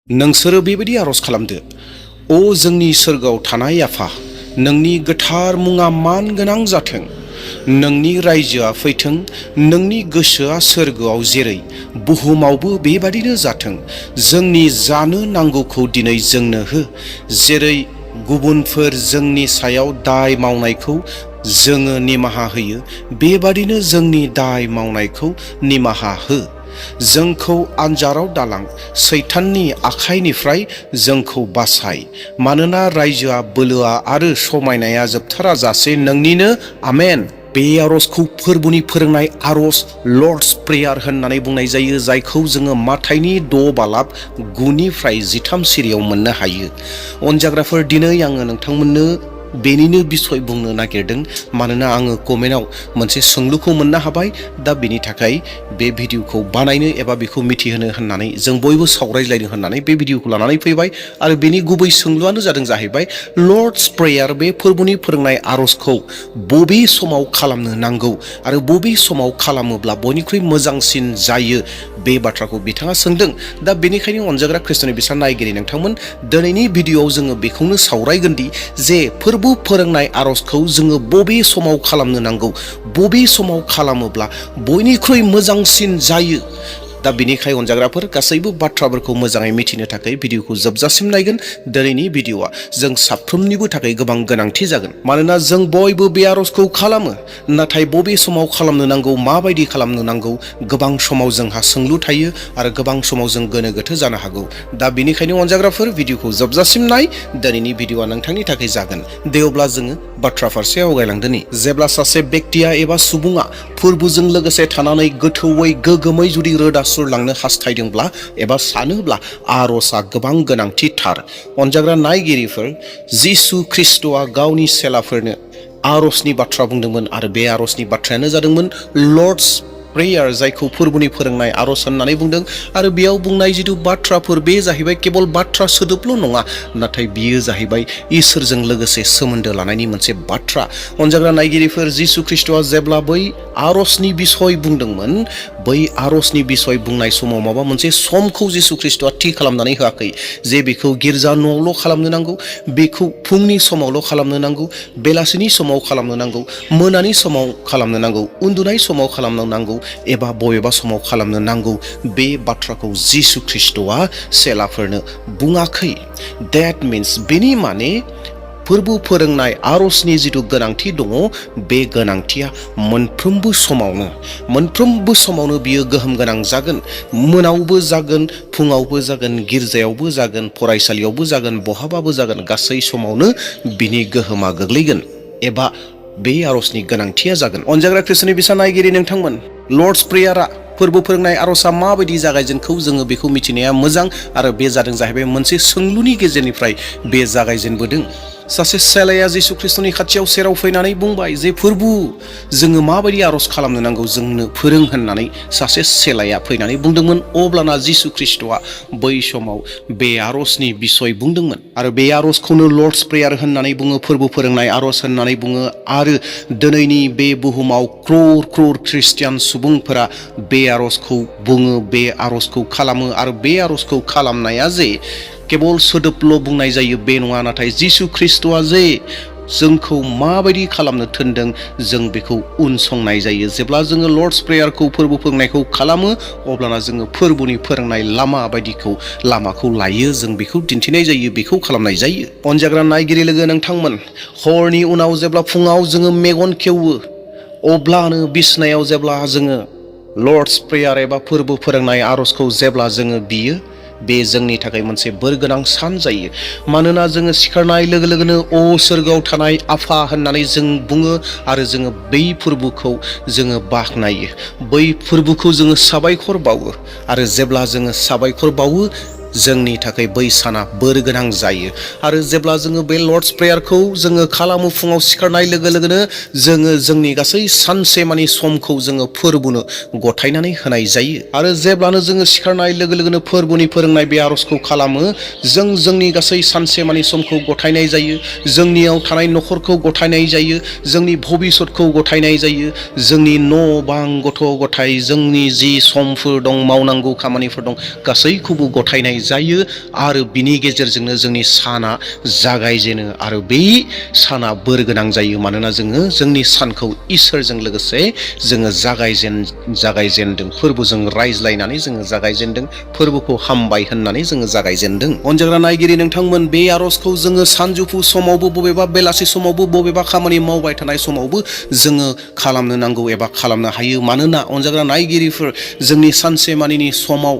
नोंसोरो बेबायदि आरज खालामदो। ओ जोंनि सोरगोआव थानाय आफा, नोंनि गोथार मुङा मान गोनां जाथों। नोंनि रायजोआ फैथों। नोंनि गोसोआ सोरगोआव जेरै बुहुमावबो बेबादिनो जाथों। जोंनि जानो नांगौखौ दिनै जोंनो हो। जेरै गुबुनफोर जोंनि सायाव दाय मावनायखौ जोङो निमाहा होयो, बेबादिनो जोंनि दाय मावनायखौ निमाहा हो। जोंखौ आन्जाराव दालां, सैताननि आखाइनिफ्राय जोंखौ बासाय। मानोना रायजोआ, बोलोआ आरो समायनाया जोबथारा जासे नोंनिनो। आमेन। बे आरजखौ फोरबोनि फोरोंनाय आरज, लर्ड्स प्रेयार होननानै बुंनाय जायो, जायखौ जोङो माथाइनि 6:9-13 सिरियाव मोननो हायो। अनजाग्राफोर, दिनै आङो नोंथांमोननो बेनिनो बिसय बुंनो नागिरदों, मानोना आङो कमेन्टआव मोनसे सोंलुखौ मोननो हाबाय। दा बेनि थाखाय बे भिडिअखौ बानायनो एबा बेखौ मिथिहोनो होननानै जों बयबो सावरायलायनो होननानै बे भिडिअखौ लानानै फैबाय। आरो बेनि गुबै सोंलुआनो जादों जाहैबाय, लर्ड्स प्रेयार, बे फोरबोनि फोरोंनाय आरजखौ बबे समाव खालामनो नांगौ आरो बबे समाव खालामोब्ला बयनिख्रुइ मोजांसिन जायो, बे बाथ्राखौ बिथाङा सोंदों। दा बेनिखायनो अनजाग्रा ख्रिस्ट'नि बिसान नायगिरि नोंथांमोन, दिनैनि भिडिअआव जोङो बेखौनो सावरायगोन दि जे फोरबो फोरोंनाय आरजखौ जोङो बबे समाव खालामनो नांगौ, बबे समाव खालामोब्ला बयनिख्रुइ मोजांसिन जायो। दा बेनिखाय अनजाग्राफोर, गासैबो बाथ्राफोरखौ मोजाङै मिथिनो थाखाय भिडिअखौ जोबजासिम नायगोन। दिनैनि भिडिअआ जों साफ्रोमनिबो थाखाय गोबां गोनांथि जागोन, मानोना जों बयबो बे आरजखौ खालामो, नाथाय बबे समाव खालामनो नांगौ, माबायदि खालामनो नांगौ, गोबां समाव जोंहा सोंलु थायो आरो गोबां समाव जों गोनो गोथो जानो हागौ। दा बेनिखायनो अनजाग्राफोर, भिडिअखौ जोबजासिम नाय। दिनैनि भिडिअआ नोंथांनि थाखाय जागोन। दे अब्ला जोङो बाथ्रा फारसे आवगायलांदोनि। जेब्ला सासे बेक्तिया एबा सुबुङा फोरबोजों लोगोसे थानानै गोथौयै गोगोमै जुदि रोदा सुरलांनो हास्थायदोंब्ला एबा सानोब्ला आरजआ गोबां गोनांथिथार। अनजाग्रा नायगिरिफोर, जिसु ख्रिस्ट'आ गावनि चेलाफोरनो आरजनि बाथ्रा बुंदोंमोन, आरो बे आरजनि बाथ्रायानो जादोंमोन लर्ड्स प्रेयार, जायखौ फोरबोनि फोरोंनाय आरज होननानै बुंदों। आरो बेयाव बुंनाय जिथु बाथ्राफोर, बे जाहैबाय केबल बाथ्रा सोदोबल' नङा, नाथाय बियो जाहैबाय इसोरजों लोगोसे सोमोन्दो लानायनि मोनसे बाथ्रा। अनजाग्रा नायगिरिफोर, जिसु ख्रिस्ट'आ जेब्ला बै आरजनि बिसय बुंदोंमोन, बै आरजनि बिसय बुंनाय समाव माबा मोनसे समखौ जिसु ख्रिस्ट'आ थि खालामनानै होआखै, जे बेखौ गिर्जा न'आवल' खालामनो नांगौ, बेखौ फुंनि समावल' खालामनो नांगौ, बेलासिनि समाव खालामनो नांगौ, मोनानि समाव खालामनो नांगौ, उन्दुनाय समाव खालामनो नांगौ, एबा बबेबा समाव खालामनो नांगौ। बे बाथ्राखौ जिसु ख्रिस्ट'आ चेलाफोरनो बुङाखै। देट मिन्स, बेनि माने फोरबो फोरोंनाय आरजनि जिथु गोनांथि दङ, बे गोनांथिया मोनफ्रोमबो समावनो बियो गोहोम गोनां जागोन। मोनावबो जागोन, फुङावबो जागोन, गिर्जायावबो जागोन, फरायसालियावबो जागोन, बहाबाबो जागोन, गासै समावनो बिनि गोहोमा गोग्लैगोन एबा बे आरजनि गोनांथिया जागोन। अनजाग्रा ख्रिस्ट'नि बिसान नायगिरि नोंथांमोन, लर्ड्स प्रेयारा, फोरबो फोरोंनाय आरजआ माबायदि जागायजेनखौ जोङो बेखौ मिथिनाया मोजां, आरो बे जादों जाहैबाय मोनसे सोंलुनि गेजेरनिफ्राय बे जागायजेनबोदों। सासे चेलाया जिसु ख्रिस्ट'नि खाथियाव सेराव फैनानै बुंबाय जे फोरबो, जोङो माबायदि आरज खालामनो नांगौ, जोंनो फोरों होननानै सासे चेलाया फैनानै बुंदोंमोन। अब्लाना जिसु ख्रिस्ट'आ बै समाव बे आरजनि बिसय बुंदोंमोन, आरो बे आरजखौनो लर्ड्स प्रेयार होननानै बुङो, फोरबो फोरोंनाय आरज होननानै बुङो। आरो दिनैनि बे बुहुमाव क्रर ख्रिस्टियान सुबुंफोरा बे आरजखौ बुङो, बे आरजखौ खालामो। आरो बे आरजखौ खालामनाया जे केबल सोदोबल' बुंनाय जायो बे नङा, नाथाय जिसु ख्रिस्ट'आ जे जोंखौ माबायदि खालामनो थिनदों, जों बेखौ उनसंनाय जायो। जेब्ला जोङो लर्ड्स प्रेयारखौ, फोरबो फोरोंनायखौ खालामो, अब्लाना जोङो फोरबोनि फोरोंनाय लामाखौ लायो, जों बेखौ दिन्थिनाय जायो, बेखौ खालामनाय जायो। अनजाग्रा नायगिरि लोगो नोंथांमोन, हरनि उनाव जेब्ला फुङाव जोङो मेगन खेवो, अब्लानो बिसनायाव जेब्ला जोङो लर्ड्स प्रेयार एबा फोरबो फोरोंनाय आरजखौ जेब्ला जोङो बियो, बे जोंनि थाखाय मोनसे बोरगोनां सान जायो। मानोना जोङो सिखारनाय लोगो लोगोनो अ सोरगोआव थानाय आफा होननानै जों बुङो, आरो जोङो बै फोरबोखौ जोङो बाख्नायो, बै फोरबोखौ जोङो साबायखर बावो। आरो जेब्ला जोङो साबायखर बावो, जोंनि थाखाय बै साना बोरगोनां जायो। आरो जेब्ला जोङो बे लर्ड्स प्रेयारखौ जोङो खालामो, फुङाव सिखारनाय लोगो लोगोनो जोङो जोंनि गासै सानसे मानि समखौ जोङो फोरबोनो गथायनानै होनाय जायो। आरो जेब्लानो जोङो सिखारनाय लोगो लोगोनो फोरबोनि फोरोंनाय बे आरजखौ खालामो, जों जोंनि गासै सानसे मानि समखौ गथायनाय जायो, जोंनियाव थानाय न'खरखौ गथायनाय जायो, जोंनि भबिसतखौ गथायनाय जायो, जोंनि न' बां, गथ' गथाय, जोंनि जि समफोर दं, मावनांगौ खामानिफोर दं, गासैखौबो गथायनाय फोरोंनाय जायो आरो बिनि गेजेरजोंनो जोंनि साना जागायजेनो आरो बे साना बोर गोनां जायो मानोना जोङो जोंनि सानखौ इसोरजों लोगोसे जोङो जागायजेनदों फोरबोजों रायज्लायनानै जोङो जागायजेनदों फोरबोखौ हामबाय होननानै जोङो जागायजेनदों। अनजाग्रा नायगिरि नोंथांमोन, बे आर'जखौ जोङो सानजौफु समावबो बबेबा बेलासि समावबो बबेबा खामानि मावबाय थानाय समावबो जोङो खालामनो नांगौ एबा खालामनो हायो। मानोना अनजाग्रा नायगिरिफोर, जोंनि सानसे मानिनि समाव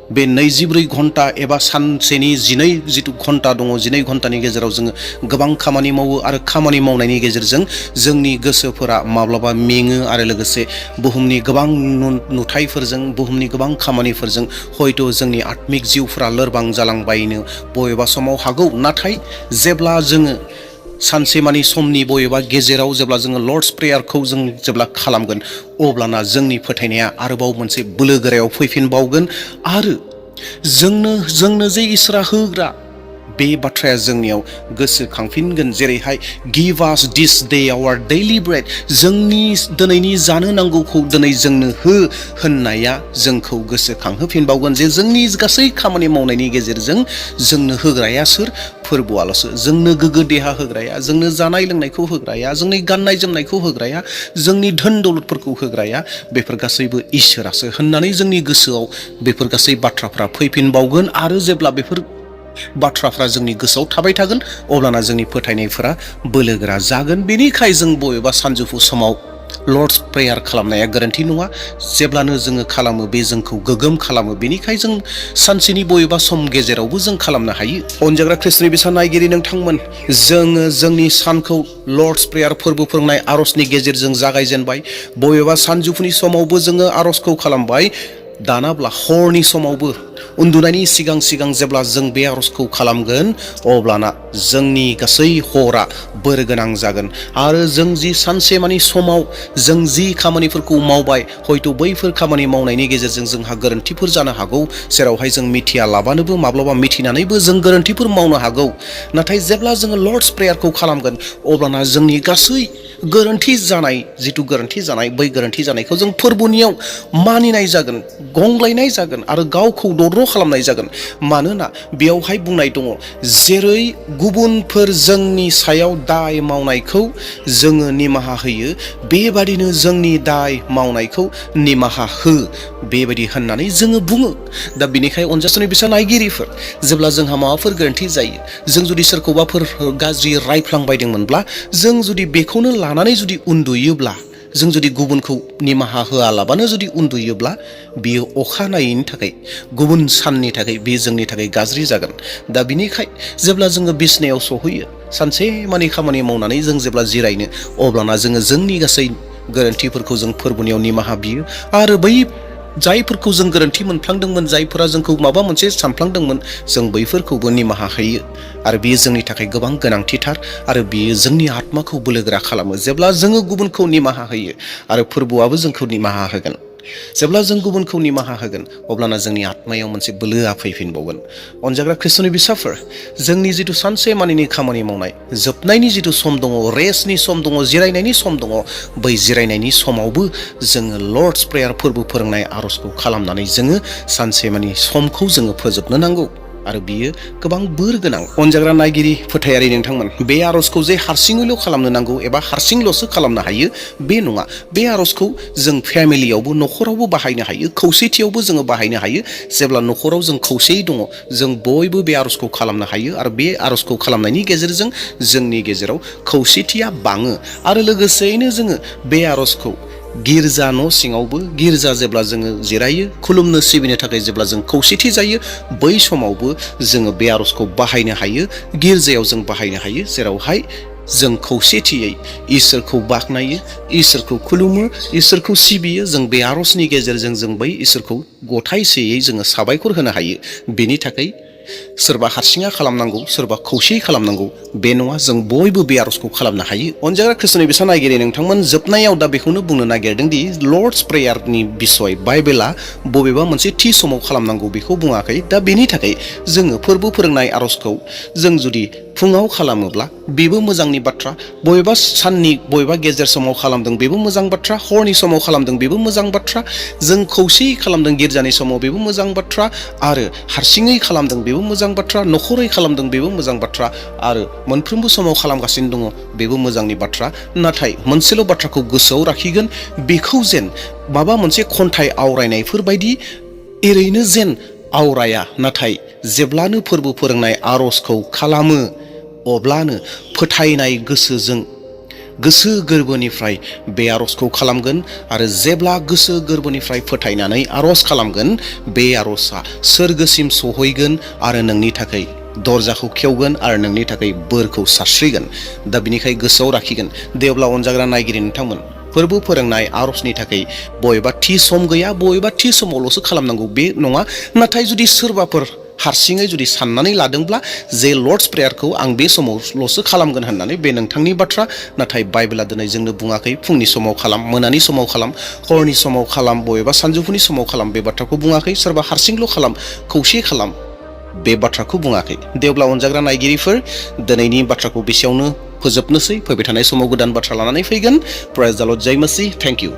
बे 24 घन्टा एबा सानसेनि 12 घन्टा दङ, 12 घन्टानि गेजेराव जोङो गोबां खामानि मावो आरो खामानि मावनायनि गेजेरजों जोंनि गोसोफोरा माब्लाबा मेङो आरो लोगोसे बुहुमनि गोबां नुथायफोरजों, बुहुमनि गोबां खामानिफोरजों हयथ' जोंनि आत्मिक जिउफोरा लोरबां जालांबायनो बबेबा समाव हागौ। नाथाय जेब्ला जोङो सानसेमानि समनि बबेबा गेजेराव जेब्ला जोङो लर्डस प्रेयारखौ जों जेब्ला खालामगोन, अब्लाना जोंनि फोथायनाया आरोबाव मोनसे बोलोगोरायाव फैफिनबावगोन आरो जोंनो जे इसोरा होग्रा बे बाथ्राया जोंनियाव गोसोखांफिनगोन। जेरैहाय गिभ आस दिस डे आवर डेइलि ब्रेड, जोंनि दिनैनि जानो नांगौखौ दिनै जोंनो हो होननाया जोंखौ गोसोखांहोफिनबावगोन जे जोंनि गासै खामानि मावनायनि गेजेरजों जोंनो होग्राया सोर? फोरबोआल'सो। जोंनो गोग्गो देहा होग्राया, जोंनो जानाय लोंनायखौ होग्राया, जोंनि गाननाय जोमनायखौ होग्राया, जोंनि धोन दौलतफोरखौ होग्राया बेफोर गासैबो इसोरासो होननानै जोंनि गोसोआव बेफोर गासै बाथ्राफ्रा फैफिनबावगोन आरो जेब्ला बेफोर बाथ्राफ्रा जोंनि गोसोआव थाबाय थागोन अब्लाना जोंनि फोथायनायफोरा बोलोगोरा जागोन। बेनिखाय जों बबेबा सानजौफु समाव लर्डस प्रेयार खालामनाया गोरोन्थि नङा। जेब्लानो जोङो खालामो बे जोंखौ गोगोम खालामो। बेनिखाय जों सानसेनि बबेबा सम गेजेरावबो जों खालामनो हायो। अनजाग्रा ख्रिस्टनि बिसा नायगिरि नोंथांमोन, जोङो जोंनि सानखौ लर्डस प्रेयार फोरबो फोरोंनाय आर'जनि गेजेरजों जागायजेनबाय। बबेबा सानजौफुनि समावबो जोङो आर'जखौ खालामबाय। दानाब्ला हरनि समावबो उन्दुनायनि सिगां जेब्ला जों बे आर'जखौ खालामगोन अब्लाना जोंनि गासै हरा बोर गोनां जागोन आरो जों जि सानसे मानि समाव जों जि खामानिफोरखौ मावबाय, हयथ' बैफोर खामानि मावनायनि गेजेरजों जोंहा गोरोन्थिफोर जानो हागौ, जेरावहाय जों मिथिया लाबानोबो माब्लाबा मिथिनानैबो जों गोरोन्थिफोर मावनो हागौ। नाथाय जेब्ला जोङो लर्डस प्रेयारखौ खालामगोन अब्लाना जोंनि गासै गोरोन्थि जानाय बै गोरोन्थि जानायखौ जों फोरबोनियाव मानिनाय जागोन, गंग्लायनाय जागोन आरो गावखौ दद्र' खालामनाय जागोन। मानोना बेयावहाय बुंनाय दङ, जेरै गुबुनफोर जोंनि सायाव दाय मावनायखौ जोङो निमाहा होयो, बेबादिनो जोंनि दाय मावनायखौ निमाहा हो, बेबायदि होननानै जोङो बुङो। दा बेनिखाय अनजासुनि बिसा नायगिरिफोर, जेब्ला जोंहा माबाफोर गोरोन्थि जायो, जों जुदि सोरखौबाफोर गाज्रि रायफ्लांबायदोंमोनब्ला, जों जुदि बेखौनो लानानै जुदि उन्दुयोब्ला, जों जुदि गुबुनखौ निमाहा होआलाबानो जुदि उन्दुयोब्ला, बियो अखानायैनि थाखाय, गुबुन साननि थाखाय बे जोंनि थाखाय गाज्रि जागोन। दा बिनिखाय जेब्ला जोङो बिसनायाव सहैयो, सानसे मानि खामानि मावनानै जों जेब्ला जिरायनो, अब्लाना जोङो जोंनि गासै गोरोन्थिफोरखौ जों फोरबोनियाव निमाहा बियो आरो बै जायफोरखौ जों गोरोन्थि मोनफ्लांदोंमोन, जायफोरा जोंखौ माबा मोनसे सानफ्लांदोंमोन, जों बैफोरखौबो निमाहा होयो आरो बेयो जोंनि थाखाय गोबां गोनांथिथार आरो बेयो जोंनि आत्माखौ बोलोगोरा खालामो। जेब्ला जोङो गुबुनखौ निमाहा होयो आरो फोरबोआबो जोंखौ निमाहा होगोन, जेब्ला जों गुबुनखौ निमाहा होगोन अब्लाना जोंनि आत्मायाव मोनसे बोलोआ फैफिनबावगोन। अनजाग्रा ख्रिस्टनि बिसाफोर, जोंनि जिथु सानसे मानिनि खामानि मावनाय जोबनायनि जिथु सम दङ, रेस्टनि सम दङ, जिरायनायनि सम दङ, बै जिरायनायनि समावबो जोङो लर्डस प्रेयार फोरबो फोरोंनाय आर'जखौ खालामनानै जोङो सानसे मानि समखौ जोङो फोजोबनो नांगौ आरो बियो गोबां बोर गोनां। अनजाग्रा नायगिरि फोथायारि नोंथांमोन, बे आर'जखौ जे हारसिङैल' खालामनो नांगौ एबा हारसिंल'सो खालामनो हायो बे नङा। बे आर'जखौ जों फेमिलियावबो, न'खरावबो बाहायनो हायो, खौसेथियावबो जोङो बाहायनो हायो। जेब्ला न'खराव जों खौसेयै दङ, जों बयबो बे आर'जखौ खालामनो हायो आरो बे आर'जखौ खालामनायनि गेजेरजों जोंनि गेजेराव खौसेथिया बाङो आरो लोगोसेयैनो जोङो बे आर'जखौ गिर्जा न' सिङावबो, गिर्जा जेब्ला जोङो जिरायो खुलुमनो सिबिनो थाखाय जेब्ला जों खौसेथि जायो, बै समावबो जोङो बे आर'जखौ बाहायनो हायो, गिर्जायाव जों बाहायनो हायो, जेरावहाय जों खौसेथियै इसोरखौ बाख्नायो, इसोरखौ खुलुमो, इसोरखौ सिबियो। जों बे आर'जनि गेजेरजों जों बै इसोरखौ गथायसेयै जोङो साबायखर होनो हायो। बेनि थाखाय सोरबा हारसिङा खालामनांगौ, सोरबा खौसेयै खालामनांगौ बे नङा, जों बयबो बे आर'जखौ खालामनो हायो। अनजाग्रा ख्रिस्टनि बिसा नायगिरि नोंथांमोन, जोबनायाव दा बेखौनो बुंनो नागिरदों दि लर्डस प्रेयारनि बिसय बाइबेला बबेबा मोनसे थि समाव खालामनांगौ बेखौ बुङाखै। दा बेनि थाखाय जोङो फोरबो फोरोंनाय आर'जखौ जों जुदि फुङाव खालामोब्ला बेबो मोजांनि बाथ्रा, बबेबा साननि बबेबा गेजेर समाव खालामदों बेबो मोजां बाथ्रा, हरनि समाव खालामदों बेबो मोजां बाथ्रा, जों खौसेयै खालामदों गिर्जानि समाव बेबो मोजां बाथ्रा, आरो हारसिङै खालामदों बेबो मोजां बाथ्रा, नखरै खालामदों बेबो मोजां बाथ्रा, आरो मोनफ्रोमबो समाव खालामगासिनो दङ बेबो मोजांनि बाथ्रा। नाथाय मोनसेल' बाथ्राखौ गोसोआव लाखिगोन, बेखौ जेन माबा मोनसे खन्थाइ आवरायनायफोर बायदि एरैनो जेन आवराया, नाथाय जेब्लानो फोरबो फोरोंनाय आरजखौ खालामो अब्लानो फोथायनाय गोसोजों गोसो गोरबोनिफ्राय बे आरजखौ खालामगोन, आरो जेब्ला गोसो गोरबोनिफ्राय फोथायनानै आरज खालामगोन बे आरजआ सोरगोसिम सहैगोन आरो नोंनि थाखाय दरजाखौ खेवगोन आरो नोंनि थाखाय बोरखौ सारस्रिगोन। दा बिनिखाय गोसोआव लाखिगोन, दे अब्ला अनजाग्रा नायगिरि नोंथांमोन, फोरबो फोरोंनाय आरजनि थाखाय बबेबा थि सम गैया, बबेबा थि समावल'सो खालामनांगौ बे नङा। नाथाय जुदि सोरबाफोर हारसिङै जुदि साननानै लादोंब्ला जे लर्डस प्रेयारखौ आं बे समावल'सो खालामगोन होननानै, बे नोंथांनि बाथ्रा। नाथाय बाइबेला दिनै जोंनो बुङाखै फुंनि समाव खालाम, मोनानि समाव खालाम, हरनि समाव खालाम, बबेबा सानजौफुनि समाव खालाम, बे बाथ्राखौ बुङाखै। सोरबा हारसिंल' खालाम, खौसे खालाम, बे बाथ्राखौ बुङाखै। दे अब्ला अनजाग्रा नायगिरिफोर, दिनैनि बाथ्राखौ बेसेयावनो फोजोबनोसै। फैबाय थानाय समाव गोदान बाथ्रा लानानै फैगोन। प्रेज द लर्ड, जय मसीह, थेंक इउ।